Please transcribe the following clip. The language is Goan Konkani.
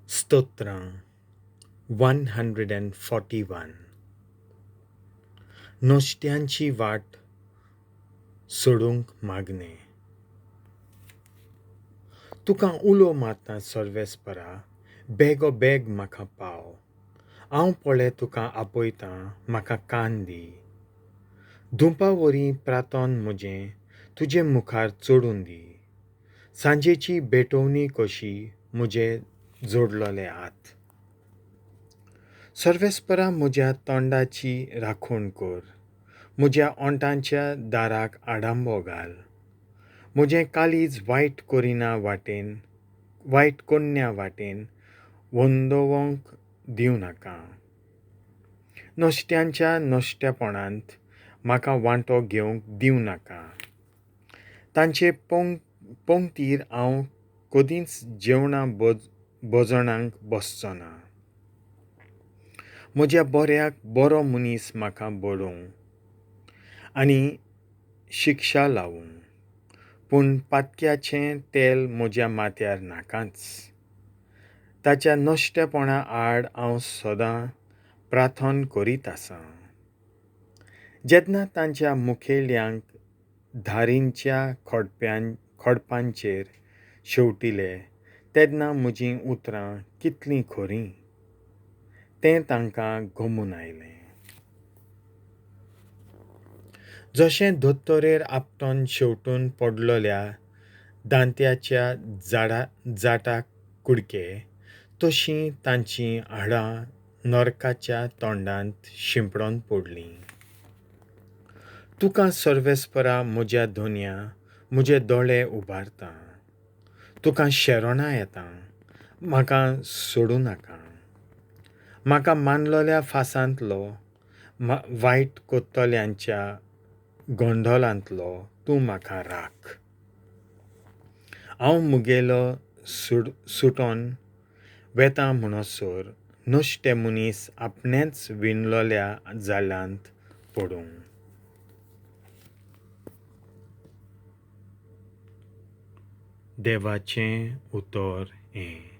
स्तोत्रां 141. नश्ट्यांची वाट सोडूंक मागणें. तुका उलो मारता सर्वेस्परा, बेगो बेग म्हाका पाव. हांव पळय तुका आपयतां, म्हाका कान दी. धुंपा वरी प्रार्थन म्हजें तुजे मुखार चडून दी. सांजेची भेटवणी कशी म्हजे जोडलेले हात. सर्वेस्परा, म्हज्या तोंडाची राखण कर, म्हज्या ओंठांच्या दाराक आडांबो घाल. म्हजें काळीज वायट करिना वाटेन, वायट कोन्या वाटेन वंदोवंक दिवं नाका. नश्ट्यांच्या नश्टेपणांत म्हाका वांटो घेवंक दिवं नाका. तांचे पंक्तीर हांव कदींच जेवणां भोजनाक बसचो ना. म्हज्या बऱ्याक बरो मनीस म्हाका बडोवं आनी शिक्षा लावूं, पूण पातक्याचें तेल म्हज्या माथ्यार नाकाच. ताच्या नश्टेपणा आड हांव सदां प्रार्थन करीत आसां. जेन्ना तांच्या मुखेल्यांक धारींच्या खडपांचेर शेंवटिले तेन्ना म्हजीं उतरां कितलीं खरीं तें तांकां गमून आयलें. जशें दोतोरेर आपटोन शेंवटून पडलेल्या दांत्याच्या जाटा कुडके, तशीं तांचीं हाडां नरकाच्या तोंडांत शिंपडून पडलीं. तुका सर्वेस्परा म्हज्या धनया, म्हजे दोळे उबारता. तुका शेरणां येता, म्हाका सोडूं नाका. म्हाका मानलेल्या फासांतलो, वायट कोत्तल्यांच्या गोंदोलांतलो तूं म्हाका राख. हांव म्हगेलो सुटोन वेता म्हणसर नश्टे मनीस आपणेंच विणलेल्या जाळांत पडूं. देवाचें उतर हें.